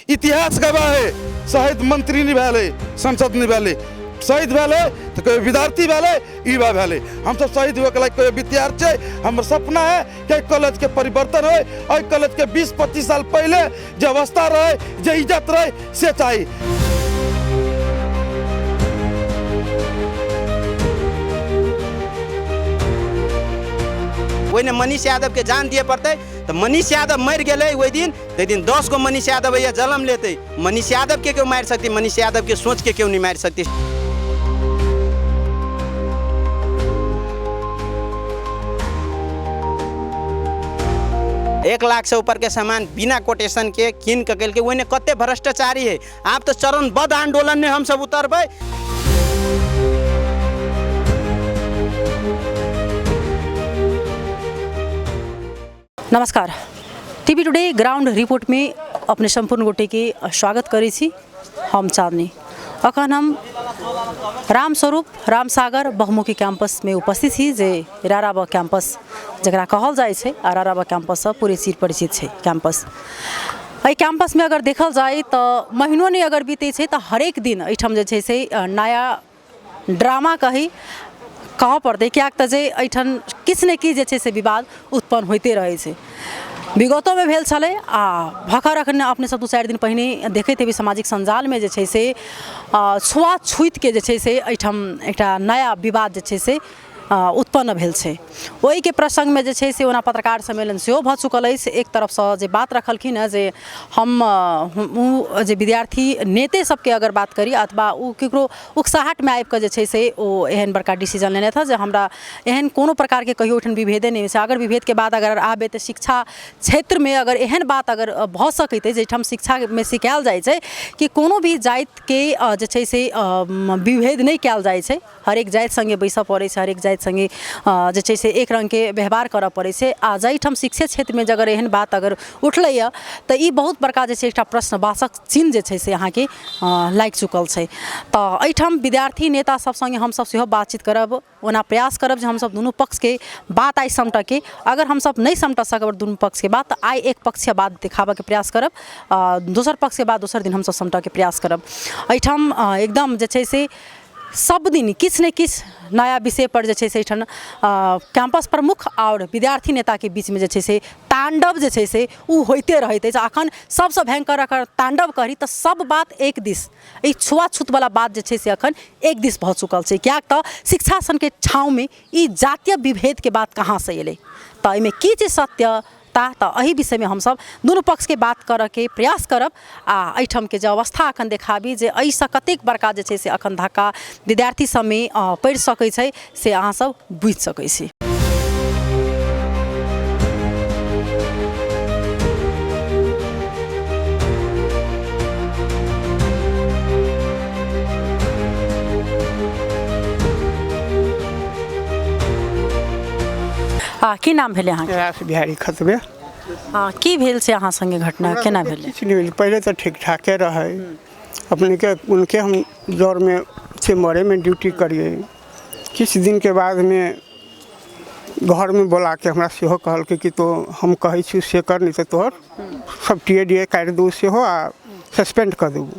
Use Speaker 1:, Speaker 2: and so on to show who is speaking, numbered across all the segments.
Speaker 1: इतिहास गवाह है, शहीद मंत्री नहीं भेलै, सांसद नहीं भेलै, शहीद भेलै तऽ कहियो विद्यार्थी भेलै, युवा भेलै। हमसब शहीद हुएके लायक कहियो विद्यार्थी छै। हमर सपना है कि एहि कॉलेजके परिवर्तन होय। एहि कॉलेजके 20-25 साल पहिले जे अवस्था रहै, जे इज्जत रहै, से चाही।
Speaker 2: ओहिने मनीष यादवके जान दिए पड़तै तऽ मनीष यादव मरि गेलै ओहि दिन, ताहि दिन 10 गो मनीष यादव हैया जन्म लेतै। मनीष यादवके केओ मारि सकतै, मनीष यादवके सोचके केओ नहि मारि सकतै। एक लाख से ऊपर के सामान बिना कोटेशन के कीन के केलकै। ओहिने कते भ्रष्टाचारी है। आब तऽ चरणबद्ध आंदोलन में हमसब उतरबै।
Speaker 3: नमस्कार, टीवी टुडे ग्राउंड रिपोर्ट में अपने सम्पूर्ण गोटे के स्वागत करै छी। हम चांदनी। अखन हम रामस्वरूप रामसागर बहुमुखी कैंपस में उपस्थित छी, जे राराबा कैंपस जकरा कहल जाइ छै, आ राराबा कैंपससँ पूरे चिर परिचित छै कैंपस। एहि कैंपसमे अगर देखल जाय तऽ महीनो नहि अगर बीतै छै तऽ हरेक दिन एहिठाम जे छै से नया ड्रामा कही कहऽ पड़तै, किएक तऽ जे एहिठाम किछु ने किछु जे छै से विवाद उत्पन्न होइते रहै छै। विगतोमे भेल छलै आ भखर अखन अपने सब 2-4 दिन पहिने देखैत हेबै सामाजिक सञ्जालमे जे छै से छुआछूतके जे छै से एहिठाम एकटा नया विवाद जे छै से उत्पन्न भेल छै। ओहिके प्रसङ्गमे जे छै से ओना पत्रकार सम्मेलन सेहो भऽ चुकल अछि। एक तरफसँ जे बात रखलखिन हेँ जे हम ओ जे विद्यार्थी नेते सबके अगर बात करी अथवा ओ ककरो उकसाहटमे आबिकऽ जे छै से ओ एहन बड़का डिसीजन लेने छथि जे हमरा एहन कोनो प्रकारके कहियो ओहिठाम विभेदे नहि होइ छै। अगर विभेदके बाद अगर आबै तऽ शिक्षा क्षेत्रमे अगर एहन बात अगर भऽ सकैत अछि, जाहिठाम शिक्षामे सिखायल जाइ छै कि कोनो भी जातिके जे छै से विभेद नहि कयल जाइ छै, हरेक जाति सङ्गे बैसऽ पड़ै छै, हरेक जाति सङ्गे जे छै से एक रङ्गके व्यवहार करऽ पड़ै छै, आ जाहिठाम शिक्षे क्षेत्रमे जे अगर एहन बात अगर उठलैए तऽ ई बहुत बड़का जे छै एकटा प्रश्नवाचक चिन्ह जे छै से अहाँके लागि चुकल छै। तऽ एहिठाम विद्यार्थी नेता सब सङ्गे हमसब सेहो बातचीत करब। ओना प्रयास करब जे हमसब दुनू पक्षके बात आइ समटऽके। अगर हमसब नहि समटऽ सकब दुनू पक्षके बात तऽ आइ एक पक्षीय बात देखाबऽके प्रयास करब, दोसर पक्षके बात दोसर दिन हमसब समटऽके प्रयास करब। एहिठाम एकदम जे छै से सब दिन किछु ने किछु नया विषयपर जे छै से एहिठाम कैम्पस प्रमुख आओर विद्यार्थी नेताके बीचमे जे छै से ताण्डव जे छै से ओ होइते रहैत अछि। अखन सबसँ भयङ्कर अगर ताण्डव करी तऽ सब बात एक दिस ई छुआछूतवला बात जे छै से अखन एक दिस भऽ चुकल छै, किएक तऽ शिक्षा सनके छाँवमे ई जातीय विभेदके बात कहाँसँ एलै? तऽ एहिमे की छै सत्य तऽ एहि विषयमे हमसभ दुनू पक्षके बात करऽके प्रयास करब आ एहिठामके जे अवस्था एखन देखाबी जे एहिसँ कतेक बड़का जे छै से एखन धक्का विद्यार्थी सबमे पड़ि सकै छै से अहाँ सब बुझि सकै छी। आ की नाम भेलै अहाँके?
Speaker 4: रास बिहारी खतबे।
Speaker 3: की भेल छै अहाँ संगे घटना, केना भेलै?
Speaker 4: किछु नहि भेल, पहिले तऽ ठीक ठाके रहै। अपनेके उनके हम जरमे चेम्बरेमे ड्यूटी करियै। किछु दिनके बादमे घरमे बोलाके हमरा सेहो कहलकै कि तो हम कहै छी से कर, नहि तऽ तोहर सब टी ए डी ए काटि देबौ सेहो आ सस्पेंड कऽ देबौ।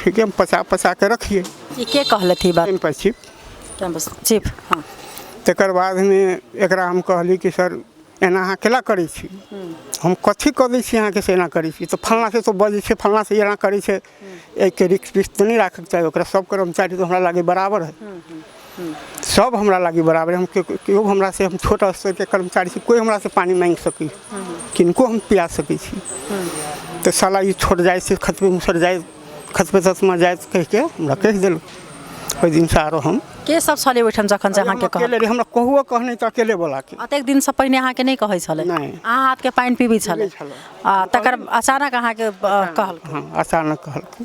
Speaker 4: ठीक है, हम पचा पचा के रखिए।
Speaker 3: ई के कहलथि ई बात?
Speaker 4: Campus chief.
Speaker 3: कैंपस चीफ, हाँ।
Speaker 4: तकर बादमे एकरा हम कहली कि सर एना अहाँ केला करै छी, हम कथी कऽ दै छी अहाँके से एना करै छी? तऽ फल्लाँ से तो बजै छै, फल्लाँ से एना करै छै। एहिके रिक्स विक्स तऽ नहि राखैके चाही ओकरा। सब कर्मचारी तऽ हमरा लागे बराबर है, सब हमरा लागे बराबर है। हम केओ हमरा से, हम छोट स्तरके कर्मचारी छी, कोइ हमरा से पानि माँगि सकै, किनको हम पिया सकै छी। तऽ साला ई छोट जाइ छै, खतबे मुसर जाइ, खतबे ततमा जाय कहिके हमरा कहि देलक। ओहि दिनसँ आरो हम
Speaker 3: के सब छलै ओहिठाम जखन से अहाँके कहल?
Speaker 4: अकेले रही, हमरा कहुओ कहने तऽ अकेले बोलाके।
Speaker 3: अतेक दिनसँ पहिने अहाँके नहि कहै छलै?
Speaker 4: नहि।
Speaker 3: अहाँ हाथके पानि पीबै छलै?
Speaker 4: पीबै छलै।
Speaker 3: आ तकर अचानक अहाँके कहलकै?
Speaker 4: हँ, अचानक कहलकै।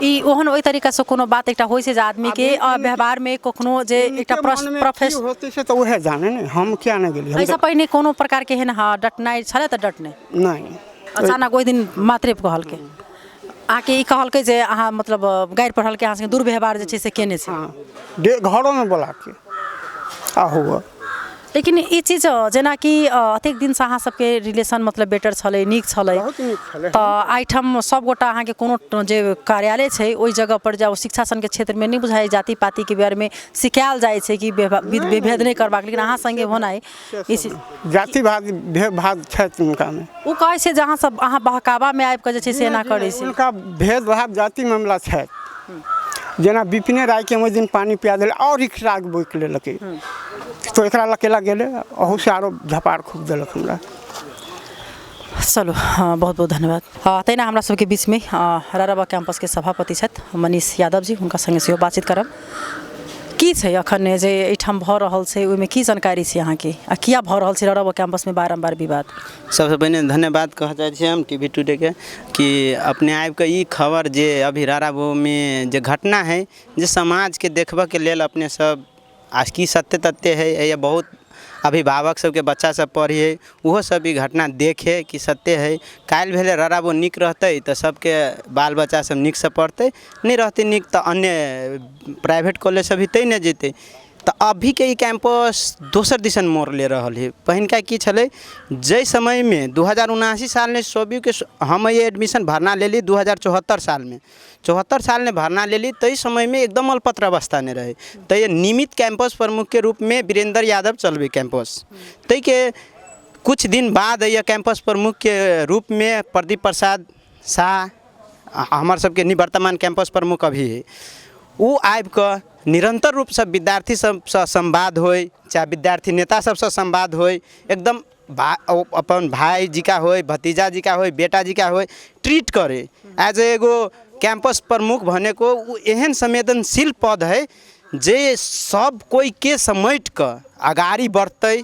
Speaker 3: ई ओहन ओहि तरीकासँ कोनो बात एकटा होइ छै जे आदमीके व्यवहारमे कखनो जे एकटा प्रश्न प्रोफेस
Speaker 4: होते छै तऽ उएह जाने ने, हम किया नहि गेलियै।
Speaker 3: एहिसँ पहिने कोनो प्रकारके एहन हँ डटनाइ छलै तऽ डटनाइ
Speaker 4: नहि,
Speaker 3: अचानक ओहि दिन मात्रे कहलकै अहाँके? ई कहलकै जे अहाँ मतलब गारि पढ़लकै, अहाँ संगे दुर्व्यवहार जे छै से केने छै?
Speaker 4: हँ, घरोमे बोलाके आ हुआ।
Speaker 3: लेकिन ई चीज जेनाकि अतेक दिनसँ अहाँ सबके रिलेशन मतलब बेटर छलै, नीक छलै,
Speaker 4: बहुत नीक छलै।
Speaker 3: तऽ एहिठाम सबगोटा अहाँके कोनो जे कार्यालय छै ओहि जगह पर जाउ, शिक्षा सनके क्षेत्रमे नहि बुझाइ जाति पातिके बारेमे सिखायल जाइ छै कि विभेद नहि करबाक, लेकिन अहाँ सङ्गे होनाइ ई चीज
Speaker 4: जातिवाद भेदभाव छथि हुनकामे।
Speaker 3: ओ कहै छै जे अहाँ सब अहाँ बहकावामे आबि कऽ जे छै से एना करै छै।
Speaker 4: हुनका भेदभाव जाति मामला छथि। जेना विपिने रायके हम ओहि दिन पानि पिया देलै आओर रिक्शा बोकि लेलकै, तो एकरा लकेला गेलै, अहूसँ आरो झपार खूब देलक हमरा।
Speaker 3: चलू, हाँ, बहुत बहुत धन्यवाद। तहिना हमरा सबके बीचमे राराबा कैंपसके सभापति छथि मनीष यादव जी, हुनका सङ्गे सेहो बातचीत करब। की छै अखन जे एहिठाम भऽ रहल छै, ओहिमे की जानकारी छै अहाँके, आ किया भऽ रहल छै राराबा कैंपसमे बारम्बार विवाद?
Speaker 2: सबसँ पहिने धन्यवाद कहऽ चाहै छी हम टी वी टुडेके कि अपने आबिकऽ ई खबर जे अभी राराबोमे जे घटना हइ जे समाजके देखबऽके लेल अपने सब आ की सत्य तथ्य हइ, एहि बहुत अभिभावक सबके बच्चा सब पढ़ै हइ, ओहो सब ई घटना देखै कि सत्य हइ। काल्हि भेलै राराबो नीक रहतै तऽ सबके बाल बच्चा सब नीकसँ पढ़तै, नहि रहतै नीक तऽ अन्य प्राइवेट कॉलेज सब भी तै नहि जेतै। तऽ अभीके ई कैम्पस दोसर दिसन मोड़ ले रहल हइ। पहिलका की छलै, जाहि समयमे 2079 सालमे सोबीके हम एडमिशन भरना लेली, 2074 सालमे 74 सालमे भरना लेली, ताहि समयमे एकदम अलपत्र अवस्था नहि रहै। तऽ नियमित कैम्पस प्रमुखके रूपमे वीरेन्द्र यादव चलबै कैम्पस, ताहिके कुछ दिन बाद यह कैम्पस प्रमुखके रूपमे प्रदीप प्रसाद शाह हमर सबके निवर्तमान कैम्पस प्रमुख अभी हइ, ओ आबिकऽ निरन्तर रूपसँ विद्यार्थी सबसँ संवाद होइ चाहे विद्यार्थी नेता सबसँ संवाद होइ, एकदम अपन भाई जी का होइ, भतीजा जी का होइ, बेटा जी का होइ, ट्रीट करे एज एगो कैम्पस प्रमुख भनेको ओ एहन संवेदनशील पद है जे सब कोइके समेट कऽ अगाड़ी बढ़तै,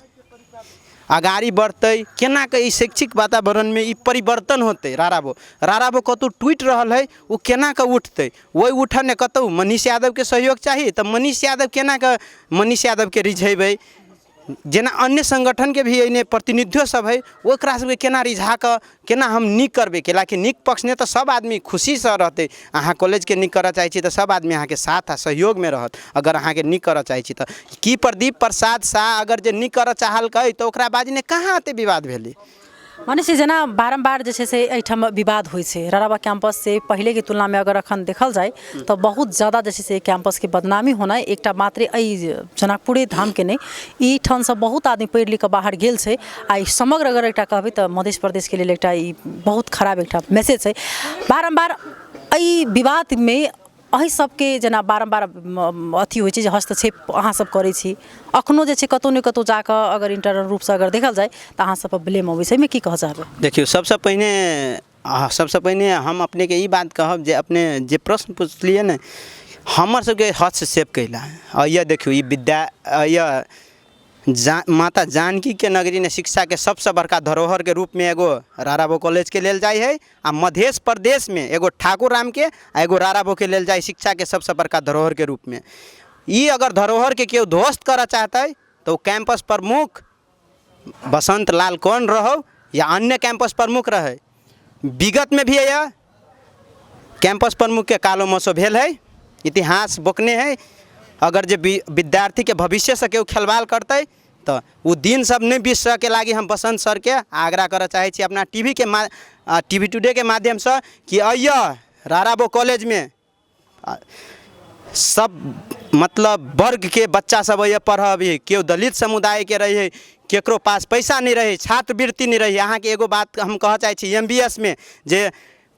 Speaker 2: अगाड़ी बढ़तै केना कऽ ई शैक्षिक वातावरणमे ई परिवर्तन होतै। राराबो राराबो कतहु टूटि रहल हइ, ओ केना कऽ उठतै, ओहि उठन कतहु मनीष यादवके सहयोग चाही, तऽ मनीष यादव केना कऽ मनीष यादवके रिझेबै, जेना अन्य सङ्गठनके भी एहिमे प्रतिनिधियो सब हइ, ओकरा सबके केना रिझा कऽ केना हम नीक करबै, कैलाकि नीक पक्ष नहि तऽ सब आदमी खुशीसँ रहतै। अहाँ कॉलेजके नीक करऽ चाहै छी तऽ सब आदमी अहाँके साथ आओर सहयोगमे रहत। अगर अहाँके नीक करऽ चाहै छी तऽ की प्रदीप प्रसाद शाह अगर जे नीक करऽ चाहलकै तऽ ओकरा बादमे कहाँ एते विवाद भेलै?
Speaker 3: मने छै जेना बारम्बार जे छै से एहिठाम विवाद होइ छै राराबा कैंपस से पहिलेके तुलनामे अगर अखन देखल जाय तऽ बहुत ज्यादा जे छै से कैंपसके बदनामी होनाइ एकटा मात्रे एहि जनकपुरे धामके नहि, ई ठामसँ बहुत आदमी पढ़ि लिख कऽ बाहर गेल छै आ ई समग्र अगर एकटा कहबै तऽ मध्य प्रदेशके लेल एकटा ई बहुत खराब एकटा मैसेज छै। बारम्बार एहि विवादमे एहि सबके जेना बारम्बार अथी होइ छै जे हस्तक्षेप अहाँ सब करै छी, अखनो जे छै कतहु ने कतहु जाकऽ अगर इंटरनल रूपसँ अगर देखल जाय तऽ अहाँ सबपर ब्लेम अबै छै, एहिमे की कहऽ चाहबै?
Speaker 2: देखियौ, सबसँ पहिने हम अपनेके ई बात कहब जे अपने जे प्रश्न पुछलियै ने, हमर सबके हस्तक्षेप कैला यह देखियौ, ई विद्या यह जा माता जानकीके नगरीमे शिक्षाके सबसँ बड़का धरोहरके रूपमे एगो राराबो कॉलेजके लेल जाइ हइ, आ मध्य प्रदेशमे एगो ठाकुर रामके आ एगो राराबोके लेल जाइ शिक्षाके सबसँ बड़का धरोहरके रूपमे। ई अगर धरोहरके केओ ध्वस्त करऽ चाहतै तऽ ओ कैंपस प्रमुख बसंत लाल कौन रहो या अन्य कैंपस प्रमुख रहै, विगतमे भी यह कैंपस प्रमुखके कालो मसो भेल है, इतिहास बोकने है। अगर जे विद्यार्थीके भविष्यसँ केओ खेलवाड़ करतै तऽ ओ दिन सब नहि बिसरऽके लागि हम बसंत सरके आग्रह करऽ चाहै छी अपना टी वी के मा टी वी टुडेके माध्यमसँ कि अइअ राराबो कॉलेजमे सब मतलब वर्गके बच्चा सब अइए पढ़ऽ अभी, केओ दलित समुदायके रहै, केकरो पास पैसा नहि रहै, छात्रवृत्ति नहि रहै। अहाँके एगो बात हम कहऽ चाहै छी, एम बी एस मे जे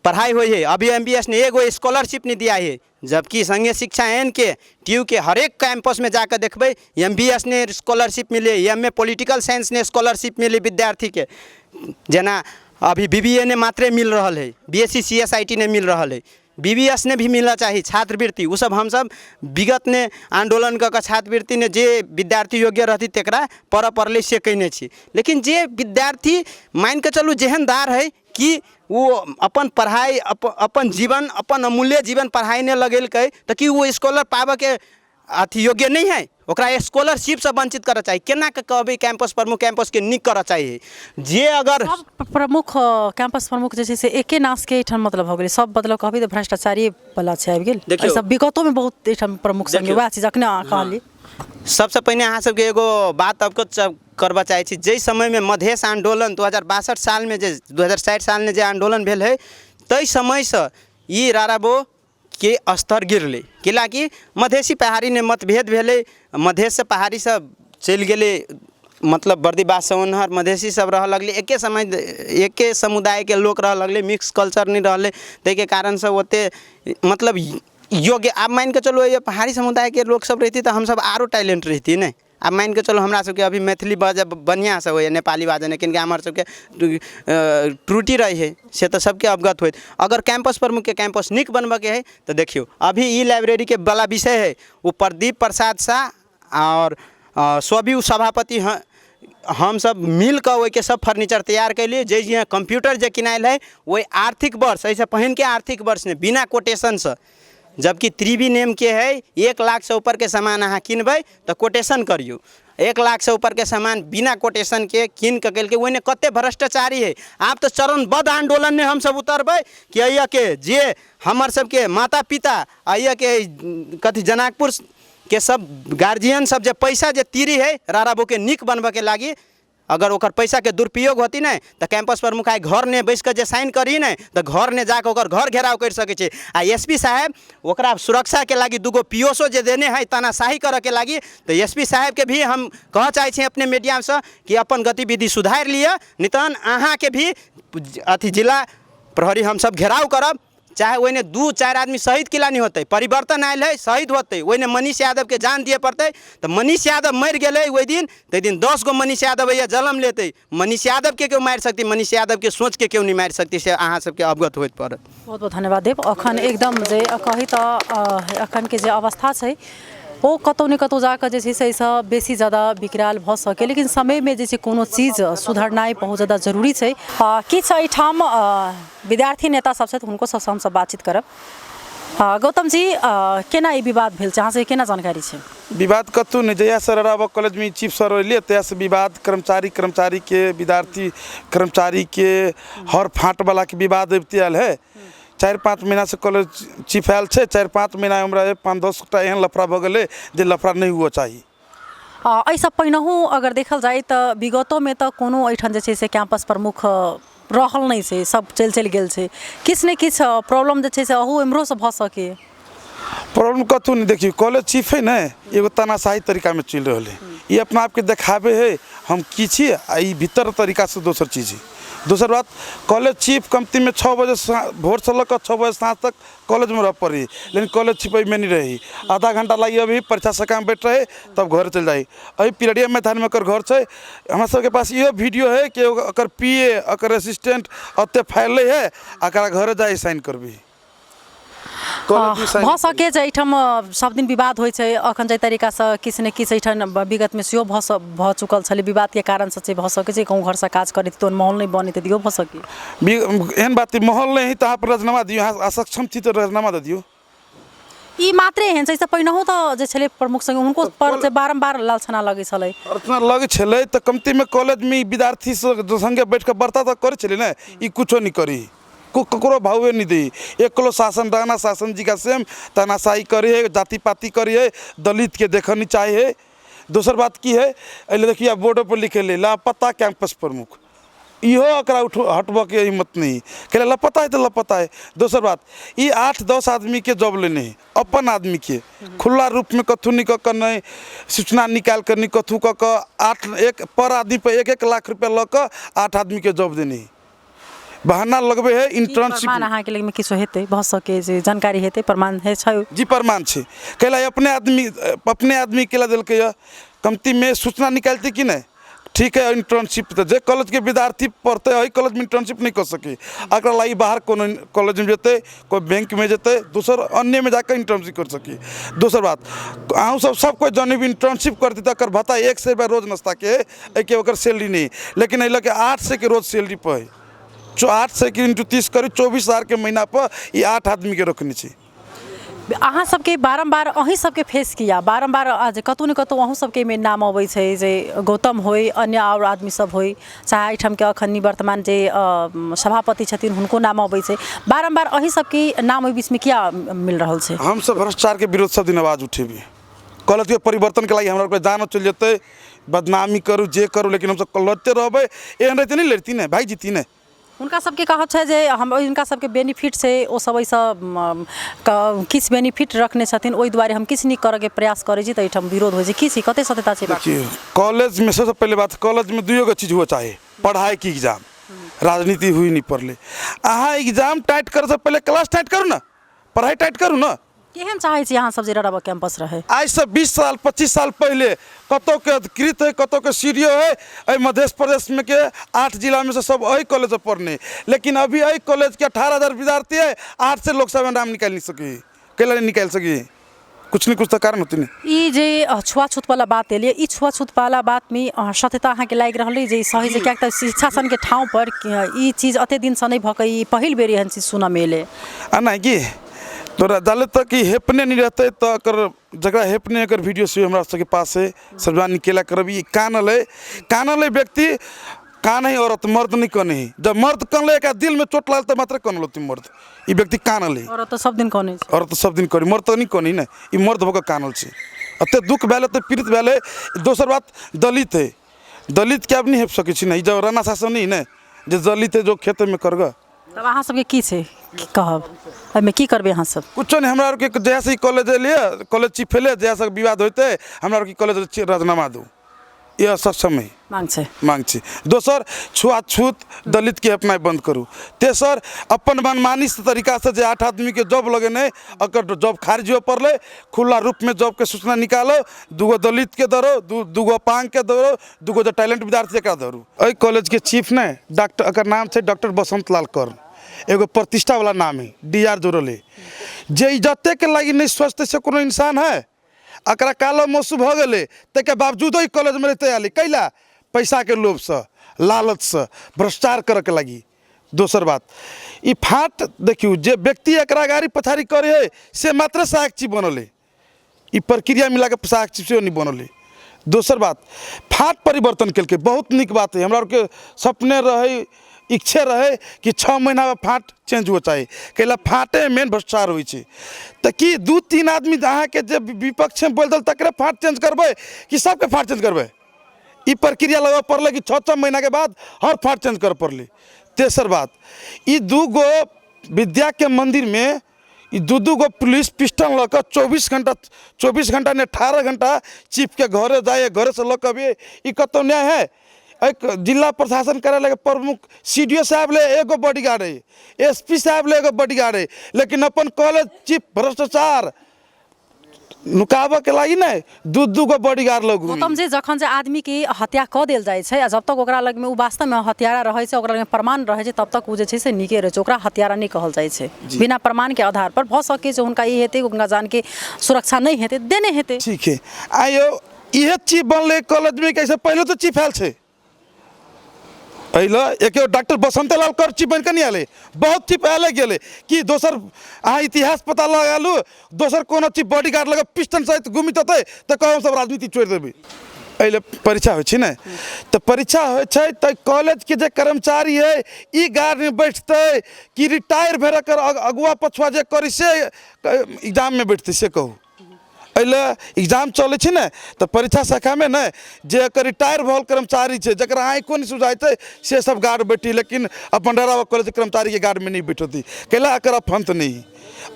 Speaker 2: पढ़ाइ होइ हइ, अभी एम बी एस ने एगो स्कॉलरशिप नहि दिया हइ, जबकि संघीय शिक्षा एन के टी यू के हरेक कैंपसमे जाकऽ देखबै एम बी एस ने स्कॉलरशिप मिलै, एम ए पोलिटिकल साइंस ने स्कॉलरशिप मिलै विद्यार्थीके। जेना अभी बी बी ए ने मात्रे मिल रहल हइ, B S C C S I T नहि मिल रहल हइ, बी बी एस ने भी मिलना चाही छात्रवृत्ति। ओ सब हमसब विगतमे आन्दोलन कऽ कऽ छात्रवृत्ति ने जे विद्यार्थी योग्य रहती तकरा पढ़ऽ पड़लै से कयने छी, लेकिन जे विद्यार्थी मानिकऽ चलू जेहनदार हइ कि ओ अपन पढ़ाइ अपन जीवन अपन अमूल्य जीवन पढ़ाइ नहि लगेलकै, तऽ की ओ स्कॉलर पाबऽके अथी योग्य नहि हइ? ओकरा स्कॉलरशिपसँ वञ्चित करऽ चाही। केना कऽ कहबै कैंपस प्रमुख कैंपसके नीक करऽ चाही जे अगर
Speaker 3: सब प्रमुख कैंपस प्रमुख जे छै से एके नाशके एहिठाम मतलब भऽ गेलै, सब मतलब कहबै तऽ भ्रष्टाचारी वला छै आबि गेल।
Speaker 2: देखियौ।
Speaker 3: एहि सब विगतोमे बहुत एहिठाम प्रमुख संगे
Speaker 2: देखियौ।
Speaker 3: वएह चीज अखने अहाँ कहलियै।
Speaker 2: सबसँ पहिने अहाँ सबके एगो बात अवगत करबऽ चाहै छी। जाहि समयमे मधेश आन्दोलन 2062 सालमे जे 2060 सालमे जे आन्दोलन भेल है, ताहि समयसँ ई राराबो के स्तर गिरलै, कैलाकि मधेसी पहाड़ी ने मतभेद भेलै, मधेशसँ पहाड़ी सब चलि गेलै, मतलब बर्दिवाससँ ओन्हर मधेसी सब रहऽ लगलै, एके समय एके समुदायके लोक रहऽ लगलै, मिक्स कल्चर नहि रहलै। ताहिके कारणसँ ओतेक मतलब योग्य, आब मानिकऽ चलू एहि पहाड़ी समुदायके लोकसब रहितै तऽ हमसब आरो टैलेंट रहितियै ने। आब मानिकऽ चलू हमरा सबके अभी मैथिली बाजऽ बढ़िआँसँ होइए, नेपाली बाजऽ नहि, किनकि हमर सबके त्रुटि रहै हइ, से तऽ सबके अवगत होइत। अगर कैम्पस प्रमुखके कैम्पस नीक बनबऽके हइ तऽ देखियौ अभी ई लाइब्रेरीके बला विषय हइ, ओ प्रदीप प्रसाद साह आओर स्वभी सभापति हमसब मिलकऽ ओहिके सब फर्नीचर तैयार कयलियै। जे जे कम्प्यूटर जे किनायल हइ ओहि आर्थिक वर्ष, एहिसँ पहिनके आर्थिक वर्षमे बिना कोटेशनसँ, जबकि त्रिवी नेमके हइ, 1 लाखसँ ऊपरके सामान अहाँ किनबै तऽ कोटेशन करियौ। 1 लाखसँ ऊपरके सामान बिना कोटेशनके कीन कऽ केलकै, ओहिमे कते भ्रष्टाचारी हइ। आब तऽ चरणबद्ध आन्दोलनमे हमसब उतरबै कि एहिके जे हमर सबके माता पिता, एहिके कथी जनकपुर के सब गार्जियन सब जे पैसा जे तीरी है राराबोके नीक बनबऽके लागी, अगर ओकर पैसाके दुरुपयोग होती ने तऽ कैंपस प्रमुख आइ घर ने बैस कऽ जे साइन करी ने तऽ घर ने जाकऽ ओकर घर घेराव करि सकै छै। आ एस पी साहेब ओकरा सुरक्षाके लागी दूगो पी ओ सो जे देने है तानाशाही करऽके लागी, तऽ एस पी साहेबके भी हम कहऽ चाहै छी अपने मीडियासँ कि अपन गतिविधि सुधारि लिअ, नहि तहन अहाँके भी अथी जिला प्रहरी हमसब घेराव करब, चाहे ओहिने 2-4 आदमी शहीद किला नहीं होतै, परिवर्तन आयल है शहीद होतै, ओहिने मनीष यादवके जान दिए पड़तै। तऽ मनीष यादव मरि गेलै ओहि दिन, ताहि दिन 10 गो मनीष यादव अइया जन्म लेतै। मनीष यादवके केओ मारि सकतै, मनीष यादवके सोचके केओ नहि मारि सकतै, से अहाँ सबके अवगत होइत पड़त।
Speaker 3: बहुत बहुत धन्यवाद देव। अखन एकदम जे कही तऽ अखनके जे अवस्था छै ओ कतहु ने कतहु जाकऽ जे छै से एहिसँ बेसी जादा विकराल भऽ सकै, लेकिन समयमे जे छै कोनो चीज सुधरनाइ बहुत जादा जरूरी छै। किछु एहिठाम विद्यार्थी नेता सब छथि, हुनको सबसँ हमसब बातचीत करब। गौतम जी, केना ई विवाद भेल छै, अहाँ सबके केना जानकारी छै?
Speaker 1: विवाद कतहु नहि, जहियासँ रराबा कॉलेजमे चीफ सर एलियै तहियासँ विवाद कर्मचारी कर्मचारीके, विद्यार्थी कर्मचारीके, हर फाँटवलाके विवाद अबिते आयल है। 4-5 महीनासँ कॉलेज चीफ आयल छै, 4-5 महीना हमरा 5-10 टा एहन लफड़ा भऽ गेलै जे लफड़ा नहि हुअ चाही।
Speaker 3: एहिसँ पहिनहु अगर देखल जाय तऽ विगतोमे तऽ कोनो एहिठाम जे छै से कैंपस प्रमुख रहल नहि छै, सब चलि चलि गेल छै, किछु ने किछु प्रॉब्लम जे छै से अहू एम्हरोसँ भऽ सकैए।
Speaker 1: प्रॉब्लम कतहु नहि, देखियौ कॉलेज चीफ है ने एगो तानाशाही तरीकामे चलि रहल है, ई अपना आपके देखाबै है हम की छी, आ ई भीतर तरीकासँ दोसर चीज है। दोसर बात, कॉलेज चीफ कमतीमे 6 बजे भोरसँ लऽ कऽ 6 बजे साँझ तक कॉलेजमे रह पड़ी, लेकिन कॉलेज चीफ एहिमे नहि रही, आधा घंटा लागि अभी परीक्षा सकाम बैठ रहे तब घर चलि जाइ। एहि पिरड़िया मैदानमे ओकर घर छै। हमरा सबके पास इहो वीडियो है कि ओकर पी ए ओकर असिस्टेंट ओते फैलले है, एकरा घरे जाइ साइन करबी।
Speaker 3: भऽ सकै जे एहिठाम सब दिन विवाद होइ छै, अखन जाहि तरीकासँ किछु ने किछु एहिठाम विगतमे सेहो भऽ चुकल छलै, विवादके कारणसँ से भऽ सकै छै गाँव घरसँ काज करैत तहन माहौल नहि बनैत इहो भऽ सकै।
Speaker 1: एहन बात माहौल नहि है तऽ अहाँ राजीनामा दियौ, अहाँ असक्षम छी तऽ राजीनामा दऽ दियौ।
Speaker 3: ई मात्रे एहन छै, एहिसँ पहिनहु तऽ जे छलै प्रमुख सङ्गे हुनको पर जे बारम्बार लालछना लगै छलै।
Speaker 1: लालछना लगै छलै तऽ कमतीमे कॉलेजमे विद्यार्थी सब सङ्गे बैठ कऽ वार्ता तऽ करै छलै ने, ई कुछो नहि करी, ककरो भावे नहीं दी, एकलो शासन राणा शासन जी का सेम तानाशाही करे है, जाति पाति करे है, दलित के देखऽ नहीं चाहे है। दोसर बात की है, एहि देखिए बोर्डो पर लिखे ले लापता कैंपस प्रमुख, इहो एकरा उठ हटबऽके हिम्मत नहीं, कैला लापता है तऽ लापता है। दोसर बात, ई 8-10 आदमी के जॉब लेने है, अपन आदमी के खुला रूप में कथू नहीं कऽ कऽ नहीं सूचना निकाल कऽ नहीं कथू कऽ कऽ 8 पर आदमी पर 1-1 लाख रुपया लऽ कऽ 8 आदमी के जॉब देने है, बहाना लगबे है इंटर्नशिप।
Speaker 3: प्रमाण अहाँके लगमे किछु हेतै, भऽ सकै जे जानकारी हेतै, प्रमाण है छै?
Speaker 1: जी प्रमाण छै, कैला अपने आदमी केला देलकै यऽ, कमतीमे सूचना निकालतै कि नहि। ठीक है इंटर्नशिप तऽ जे कॉलेजके विद्यार्थी पढ़तै एहि कॉलेजमे इंटर्नशिप नहि कऽ सकै, एकरा लागि बाहर कोनो कॉलेजमे जेतै, कोइ बैंकमे जेतै, दोसर अन्यमे जाकऽ इंटर्नशिप कर सकी। दोसर बात, अहूँ सब सब कोइ जन भी इंटर्नशिप करतै तऽ एकर भत्ता 100 रुपैआ रोज नाश्ताके है, एहिके ओकर सैलरी नहि, लेकिन एहि लऽ कऽ 800 के रोज सैलरी पर है, 800 के इंटू 30 करू 24,000 के महीना पर ई 8 आदमीके रखने छै।
Speaker 3: अहाँ सबके बारम्बार अहीं सबके फेस किया बारम्बार जे कतहु ने कतहु अहूँ सबके एहिमे नाम अबै छै जे गौतम होइ, अन्य आओर आदमी सब होइ, चाहे एहिठामके अखन वर्तमान जे सभापति छथिन हुनको नाम अबै छै, बारम्बार अहीं सबके नाम ओहि बीचमे किया मिल रहल छै?
Speaker 1: हमसब भ्रष्टाचारके विरुद्ध सब दिन आवाज उठेबै, कॉलेजके परिवर्तनके लागि हमरा आरके जानो चलि जेतै, बदनामी करू जे करू, लेकिन हमसब लड़ते रहबै। एहन रहते नहि लड़ती ने, भागि जेती ने।
Speaker 3: हुनका सबके कहब छै जे हम हुनका सबके बेनिफिट छै, ओ सब एहिसँ किछु बेनिफिट रखने छथिन, ओहि दुआरे हम किछु नीक करऽके प्रयास करै छी, तऽ एहिठाम विरोध होइ छै। की छै, कते सत्यता छै बात?
Speaker 1: देखियौ, कॉलेजमे सबसँ पहिले बात, कॉलेजमे दुइयो गो चीज हुअ चाही, पढ़ाइ की एग्जाम। राजनीति हुई नहीं पड़ले। अहाँ एग्जाम टाइट करऽसँ पहिले क्लास टाइट करू ने, पढ़ाइ टाइट करू ने।
Speaker 3: केहन चाहै छी अहाँ सब जे रड़ाबा कैंपस रहै?
Speaker 1: आइसँ 20 साल 25 साल पहिले कतौके अधिकृत है, कतौके सी डी ओ है, एहि मध्य प्रदेशमे के 8 जिलामे से सब एहि कॉलेजसँ पढ़ने, लेकिन अभी एहि कॉलेजके 18,000 विद्यार्थी है, 8 से लोकसभा नाम निकालि नहीं सकी। कैला नहीं निकालि सकी? कुछ नहीं कुछ तऽ कारण होते ने।
Speaker 3: ई जे छुआछूत वाला बात एलियै, ई छुआछूत वाला बातमे सत्यता अहाँके लागि रहल अइ जे ई सही छै? किएक तऽ शिक्षा सनके ठाउँ पर ई चीज एते दिनसँ नहि भऽ कऽ ई पहिल बेर एहन चीज सुनऽमे एलै।
Speaker 1: आ नहि की तोरा जाले तक ई हेपने नहि रहतै तऽ एकर जकरा हेपने एकर वीडियो से हमरा सबके पास है, सार्वजनिक केला करब। ई कानल है, कानल है व्यक्ति, कान है औरत, मर्द नहीं कने है। जब मर्द कनले एकरा दिल में चोट लागल तऽ मात्र कनल होती मर्द। ई व्यक्ति कानल है।
Speaker 3: औरत तऽ सब दिन कनै छै।
Speaker 1: औरत तऽ सब दिन करी, मर्द तऽ नहि कनी ने। ई मर्द भऽ कऽ कानल छै, एते दुख भेल, एते पीड़ित भेल है। दोसर बात, दलित है, दलित के आब नहि हेप सकै छी ने। ई जब राणा शासन नहीं ने जे दलित है जो खेतमे करगा।
Speaker 3: तब अहाँ सबके की छै, की कहब एहिमे, की करबै अहाँ सब?
Speaker 1: कुछो नहि। हमरा आरके जहियासँ ई कॉलेज एलियै, कॉलेज चीफ एलै, जहियासँ विवाद होइते, हमरा आरके कॉलेज राजीनामा दू, इएह सक्षम है
Speaker 3: मांग छै,
Speaker 1: मांग छै। दोसर, छुआछूत दलितके अपनाइ बन्द करू। तेसर, अपन मनमानी तरीकासँ जे 8 आदमीके जॉब लगेने, अगर जॉब खारिज हुए पड़लै, खुला रूपमे जॉबके सूचना निकालो, 2 गो दलितके धरो, 2 गो अपाङ्गके धरो, 2 गो जे टैलेंट विद्यार्थी एकरा धरू। एहि कॉलेजके चीफ ने डॉक्टर, एकर नाम छै डॉक्टर बसंत लाल कर्ण, एगो प्रतिष्ठावला नाम है, डी आर जुड़ल है, जे इज्जतेके लागि नहि सोचतै से कोनो इंसान है? एकरा कालो मौसू भऽ गेलै, ताहिके बावजूदो ई कॉलेजमे रहिते आयल कैला? पैसाके लोभसँ, लालचसँ, भ्रष्टाचार करऽके लागि। दोसर बात, ई फाट देखियौ, जे व्यक्ति एकरा गाड़ी पछाड़ी करै है से मात्र साक्षी बनल है। ई प्रक्रिया मिलाके साक्षी सेहो नहि बनल है। दोसर बात, फाट परिवर्तन केलकै, बहुत नीक बात है। हमरा आरके सपने रहै, इच्छे रहै कि 6 महीनामे फाट चेंज हुअ चाही, कैला फाटे मेन भ्रष्टाचार होइ छै। तऽ की 2-3 आदमी अहाँके जे विपक्षमे बोलि देल तकरे फाट चेंज करबै कि सबके फाट चेंज करबै? ई प्रक्रिया लगबऽ पड़लै कि 6-6 महीनाके बाद हर फाट चेंज करऽ पड़लै। तेसर बात, ई 2 गो विद्याके मन्दिरमे ई 2-2 गो पुलिस पिस्टल लऽ कऽ 24 घंटा, 24 घंटा नहि, 18 घंटा चीफके घरे जाइ, घरेसँ लऽ कऽ अबियै, ई कतहु न्याय है? एक जिला प्रशासन कार्यालयके प्रमुख सी डी ओ साहब ले एगो बॉडीगार्ड है, एस पी साहब ले एगो बॉडीगार्ड है, लेकिन अपन कॉलेज चीफ भ्रष्टाचार नुकाबऽके लागि ने 2-2 गो बॉडीगार्ड लोग घूमी।
Speaker 3: गौतम जी, जखन जे आदमीके हत्या कऽ देल जाइ छै आ जब तक ओकरा लगमे ओ वास्तवमे हत्यारा रहै छै, ओकरा लगमे प्रमाण रहै छै, तब तक ओ जे छै से नीके रहै छै, ओकरा हत्यारा नहि कहल जाइ छै। बिना प्रमाणके आधार पर भऽ सकै छै हुनका ई हेतै, हुनका जानके सुरक्षा नहि हेतै, देने हेतै।
Speaker 1: ठीक है, आइयो इहे चीफ बनलै कॉलेजमे, कैसे पहिले तऽ चीफ आयल छै? एहि एक डॉक्टर बसंत लाल कर चीफ बनि कऽ नहि आयल, बहुत चीफ आयल गेलै। कि दोसर अहाँ इतिहास पता लगा लू, दोसर कोनो चीफ बॉडीगार्ड लगा पिस्टन सहित घुमित होतै तऽ कहू हम सब राजनीति छोड़ि देबै। एहि लए परीक्षा होइ छै ने, तऽ परीक्षा होइ छै तऽ कॉलेजके जे कर्मचारी है ई गार्डमे बैठतै कि रिटायर भेल एकर अगुआ पछुआ जे करी से एग्जाममे बैठतै, से कहू। एहि लए एग्जाम चलै छै ने, तऽ परीक्षा शाखामे ने जे एकर रिटायर भऽ कर्मचारी छै, जकरा आँखिओ नहि सुझाइ छै, से सब गार्ड बैठी, लेकिन अपन डरावा कॉलेज कर्मचारीके गार्डमे नहि बैठती, कैला? एकर अफंत नहि।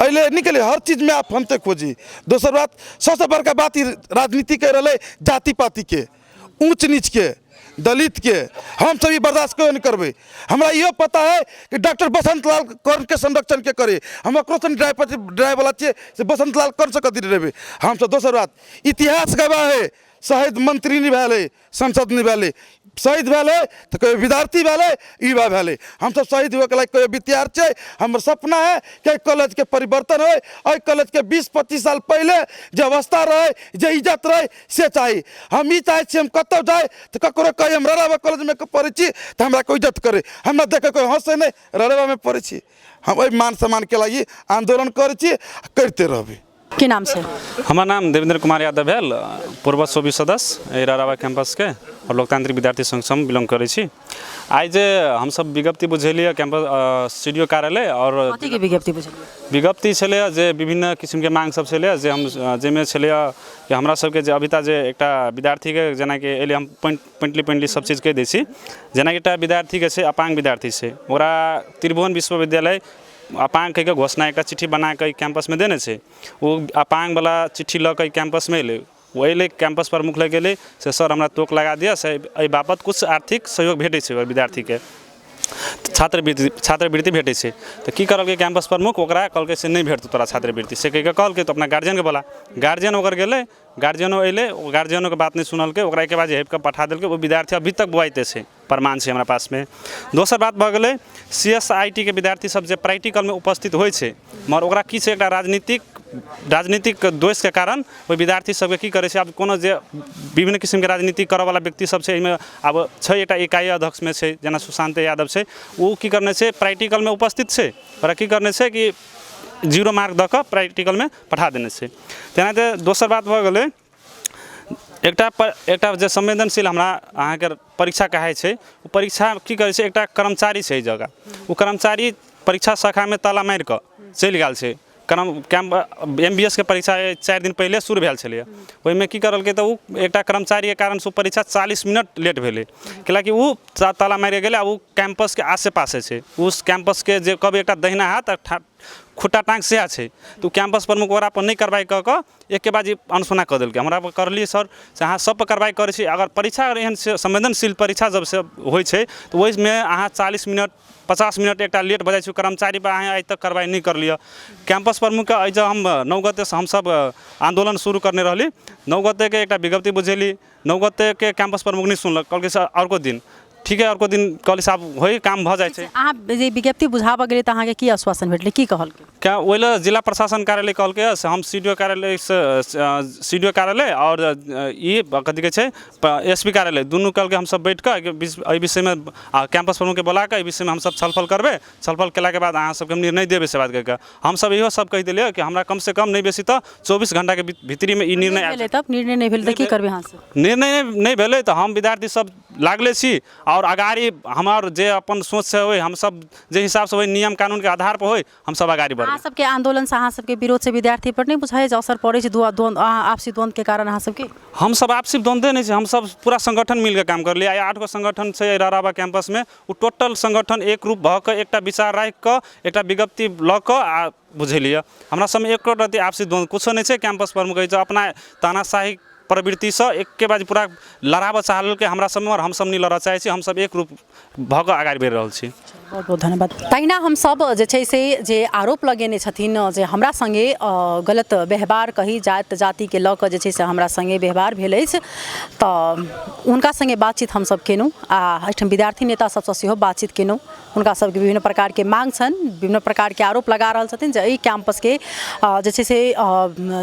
Speaker 1: एहि लए निकले हर चीजमे अफंते खोजी। दोसर बात, सबसँ बड़का बात, ई राजनीति कहि रहलै जाति पातिके, ऊँच नीचके, दलितके, हम सब ई बर्दाश्त कहियो नहि करबै। हमरा इहो पता है कि डॉक्टर बसंत लाल कर्णके संरक्षण के करे। हम ओकरो से ड्राइव ड्राइव वाला छियै से बसंत लाल कर्ण से कथी डरेबै हमसब? दोसर बात, इतिहास गवाह है, शहीद मंत्री नहि भेलै, सांसद नहि भेलै। शहीद भेलै तऽ कहियो विद्यार्थी भेलै, युवा भेलै। हमसब शहीद हुएके लागि कहियो विद्यार्थी छै। हमर सपना है कि एहि कॉलेजके परिवर्तन होइ। एहि कॉलेजके 20-25 साल पहिले जे अवस्था रहै, जे इज्जत रहै, से चाही। हम ई चाहै छी, हम कतहु जाइ तऽ ककरो कही हम रड़ाबा कॉलेजमे पढ़ै छी तऽ हमरा कोइ इज्जत करै, हमरा देखै कोइ हँसै नहि। रड़ाबामे पढ़ै छी हम, एहि मान सम्मानके लागि आन्दोलन करै छी, करिते रहबै।
Speaker 3: की नाम छै?
Speaker 5: हमर नाम देवेंद्र कुमार यादव भेल, पूर्व सोबी सदस्य एहि राराबा कैंपसके आओर लोकतांत्रिक विद्यार्थी संघ से हम बिलोंग करै छी। आइ जे हमसब विज्ञप्ति बुझेलियै कैंपस सी डी ओ कार्यालय आओर
Speaker 3: कथीके विज्ञप्ति बुझलियै?
Speaker 5: विज्ञप्ति छलैए जे विभिन्न किसिमके माँग सब छलैए, जे हम जाहिमे छलैए कि हमरा सबके जे अभी तक जे एकटा विद्यार्थीके जेनाकि एहि हम पॉइंटली पॉइंटली सब चीज कहि दै छी। जेनाकि एकटा विद्यार्थीके छै, अपाङ्ग विद्यार्थी छै, ओकरा त्रिभुवन विश्वविद्यालय अपाङ्ग कहिके घोषणा एकटा चिट्ठी बनाकऽ ई कैंपसमे देने छै। ओ अपाङ्गवला चिट्ठी लऽ कऽ ई कैंपसमे अयलै, ओ अयलै कैंपस प्रमुख लग गेलै से सर हमरा तोक लगा दिअ, से एहि बाबत किछु आर्थिक सहयोग भेटै छै ओहि विद्यार्थीके, छात्रवृत्ति भेटै छै। तऽ की करलकै कैंपस प्रमुख, ओकरा कहलकै से नहि भेटतौ तोरा छात्रवृत्ति से कहिके कहलकै। तऽ अपना गार्जियनके बोला, गार्जियन ओकर गेलै, गार्जियनो अयलै, ओ गार्जियनोके बात नहि सुनलकै, ओकरा एके बार हेपिके पठा देलकै। ओ विद्यार्थी अभी तक बौआइते छै, प्रमाण छै हमरा पासमे। दोसर बात भऽ गेलै सी एस I T के विद्यार्थी सब जे प्रैक्टिकलमे उपस्थित होइ छै, मगर ओकरा की छै, एकटा राजनीतिक दोषके कारण ओहि विद्यार्थी सबके की करै छै, आब कोनो जे विभिन्न किसिमके राजनीति करऽवला व्यक्ति सब छै एहिमे, आब छै एकटा इकाइ अध्यक्षमे छै जेना सुशांत यादव छै, ओ की करने छै, प्रैक्टिकलमे उपस्थित छै, ओकरा की करने छै कि 0 मार्क दऽ कऽ प्रैक्टिकलमे पठा देने छै। तेनाहिते दोसर बात भऽ गेलै एकटा जे संवेदनशील हमरा अहाँके परीक्षा कहाइ छै, ओ परीक्षा की करै छै, एकटा कर्मचारी छै एहि जगह, ओ कर्मचारी परीक्षा शाखामे ताला मारि कऽ चलि गेल छै। कैम्प एम बी एस के परीक्षा 4 दिन पहिले शुरू भेल छलैए, ओहिमे की करलकै तऽ ओ एकटा कर्मचारीके कारणसँ ओ परीक्षा 40 मिनट लेट भेलै, कैलाकि ओ ताला मारि गेलै आ ओ कैम्पसके आसे पासे छै, उस कैम्पसके जे कहबै एकटा दहिना हाथ आ खुट्टा टाँग सएह छै, तऽ ओ कैम्पस प्रमुख ओकरा पर नहि कार्रवाइ कऽ कऽ एके बाजी अनसुना कऽ देलकै। हमरा पर करलियै सर से अहाँ सब पर कार्रवाइ करै छी, अगर परीक्षा अगर एहन संवेदनशील परीक्षा जब से होइ छै तऽ ओहिमे अहाँ 40 मिनट 50 मिनट एकटा लेट भऽ जाइ छै, कर्मचारी पर अहाँ आइ तक कार्रवाइ नहि करलियै। कैंपस प्रमुखके एहि जे हम 9 गतेसँ हमसब आन्दोलन शुरू करने रहली, 9 गतेके एकटा विज्ञप्ति बुझेली, 9 गतेके कैंपस प्रमुख नहि सुनलक, कहलकै सर अर्को दिन ठीक है, अर्को दिन कहली साहब होइ काम भऽ जाइ छै।
Speaker 3: अहाँ जे विज्ञप्ति बुझाबऽ गेलियै तऽ अहाँके की आश्वासन भेटलै, की कहलकै?
Speaker 5: क्या ओहि लए जिला प्रशासन कार्यालय कहलकै से हम सी डी ओ कार्यालयसँ सी डी ओ कार्यालय आओर ई कथी कहै छै एस पी कार्यालय दुनू कहलकै हमसब बैठिकऽ एहि विषयमे आ कैंपस प्रमुखके बोलाकऽ एहि विषयमे हमसब छलफल करबै, छलफल केलाके बाद अहाँ सबके हम निर्णय देबै से बात कहिकऽ हमसब इहो सब कहि देलियै कि हमरा कमसँ कम नहि बेसी तऽ 24 घण्टाके भीतरीमे ई निर्णय
Speaker 3: भेलै। तब निर्णय नहि भेल तऽ की करबै अहाँ सब?
Speaker 5: निर्णय नहि भेलै तऽ हम विद्यार्थी सब लागले छी आओर अगाड़ी हमर जे अपन सोचसँ होइ, हमसब जे हिसाबसँ होइ, नियम कानूनके आधारपर होइ, हमसब अगाड़ी बढ़बै।
Speaker 3: अहाँ सबके आन्दोलनसँ, अहाँ सबके विरोधसँ विद्यार्थी पर नहि बुझाइ जे असर पड़ै छै द्वंद्व, आपसी द्वंद्वके कारण अहाँ सबके?
Speaker 5: हमसब आपसी द्वंद्वे नहि छै, हमसब पूरा संगठन मिलके काम करलियै। आइ 8 गो संगठन छै राराबा कैंपसमे, ओ टोटल संगठन एक रूप भऽ कऽ एकटा विचार राखि कऽ एकटा विज्ञप्ति लऽ कऽ आ बुझेलियै। हमरा सबमे एको रत्ती आपसी द्वंद्व किछो नहि छै। कैंपस प्रमुख कहै छै अपना तानाशाही प्रवृत्तिसँ एके बार पूरा लड़ाबऽ चाहलकै हमरा सबमे, आओर हमसब नहि लड़ऽ चाहै छी, हमसब एक रूप भऽ कऽ अगाड़ी बढ़ि रहल छी।
Speaker 3: बहुत बहुत धन्यवाद। तहिना हमसब जे छै से जे आरोप लगेने छथिन जे हमरा सङ्गे गलत व्यवहार कही जात जातिके लऽ कऽ जे छै से हमरा सङ्गे व्यवहार भेल अछि, तऽ हुनका सङ्गे बातचीत हमसब केलहुँ आ एहिठाम विद्यार्थी नेता सबसँ सेहो बातचीत केलहुँ। हुनका सबके विभिन्न प्रकारके माँग छनि, विभिन्न प्रकारके आरोप लगा रहल छथिन जे एहि कैंपसके जे छै से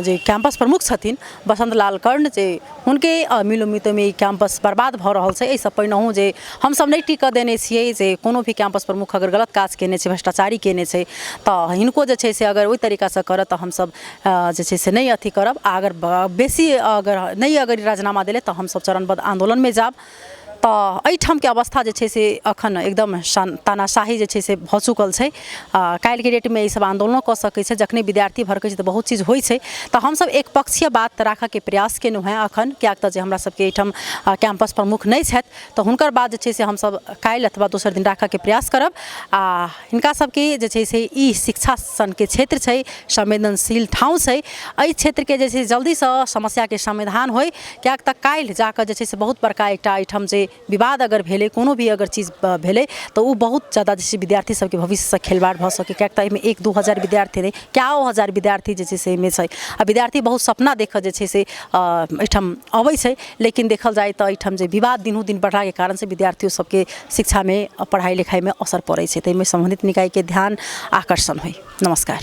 Speaker 3: जे कैंपस प्रमुख छथिन बसंत लाल कर्ण, जे हुनके मिलोमितोमे ई कैंपस बर्बाद भऽ रहल छै। एहिसँ पहिनहुँ जे हमसब नहि टिकऽ देने छियै जे कोनो भी कैंपस प्रमुख अगर गलत काज केने छै, भ्रष्टाचारी केने छै, तऽ हिनको जे छै से अगर ओहि तरीकासँ करत तऽ हमसब जे छै से नहि अथी करब, आ अगर बेसी अगर नहि अगर राजीनामा देलथि तऽ हमसब चरणबद्ध आन्दोलनमे जायब। तऽ एहिठामके अवस्था जे छै से एखन एकदम तानाशाही जे छै से भऽ चुकल छै। काल्हिके डेटमे ईसब आन्दोलनो कऽ सकै छै, जखने विद्यार्थी भड़कै छै तऽ बहुत चीज होइ छै। तऽ हमसब एक पक्षीय बात राखऽके प्रयास केलहुँ हेँ एखन, किएक तऽ जे हमरा सबके एहिठाम कैंपस प्रमुख नहि छथि, तऽ हुनकर बात जे छै से हमसब काल्हि अथवा दोसर दिन राखऽके प्रयास करब। आ हिनका सबके जे छै से ई शिक्षा सनके क्षेत्र छै, संवेदनशील ठाँव छै, एहि क्षेत्रके जे छै जल्दीसँ समस्याके समाधान होइ, किएक तऽ काल्हि जाकऽ जे छै से बहुत बड़का एकटा एहिठाम जे विवाद अगर भेलै, कोनो भी अगर चीज भेलै, तऽ ओ बहुत जादा जे छै विद्यार्थी सबके भविष्यसँ खेलवाड़ भऽ सकै, किएक तऽ एहिमे 1-2 हजार विद्यार्थी नहि, कएओ हजार विद्यार्थी जे छै से एहिमे छै। आ विद्यार्थी बहुत सपना देखऽ जे छै से एहिठाम अबै छै, लेकिन देखल जाय तऽ एहिठाम जे विवाद दिनों दिन बढ़लाके कारणसँ विद्यार्थियो सबके शिक्षामे पढ़ाइ लिखाइमे असर पड़ै छै। ताहिमे सम्बन्धित निकायके ध्यान आकर्षण होइ। नमस्कार।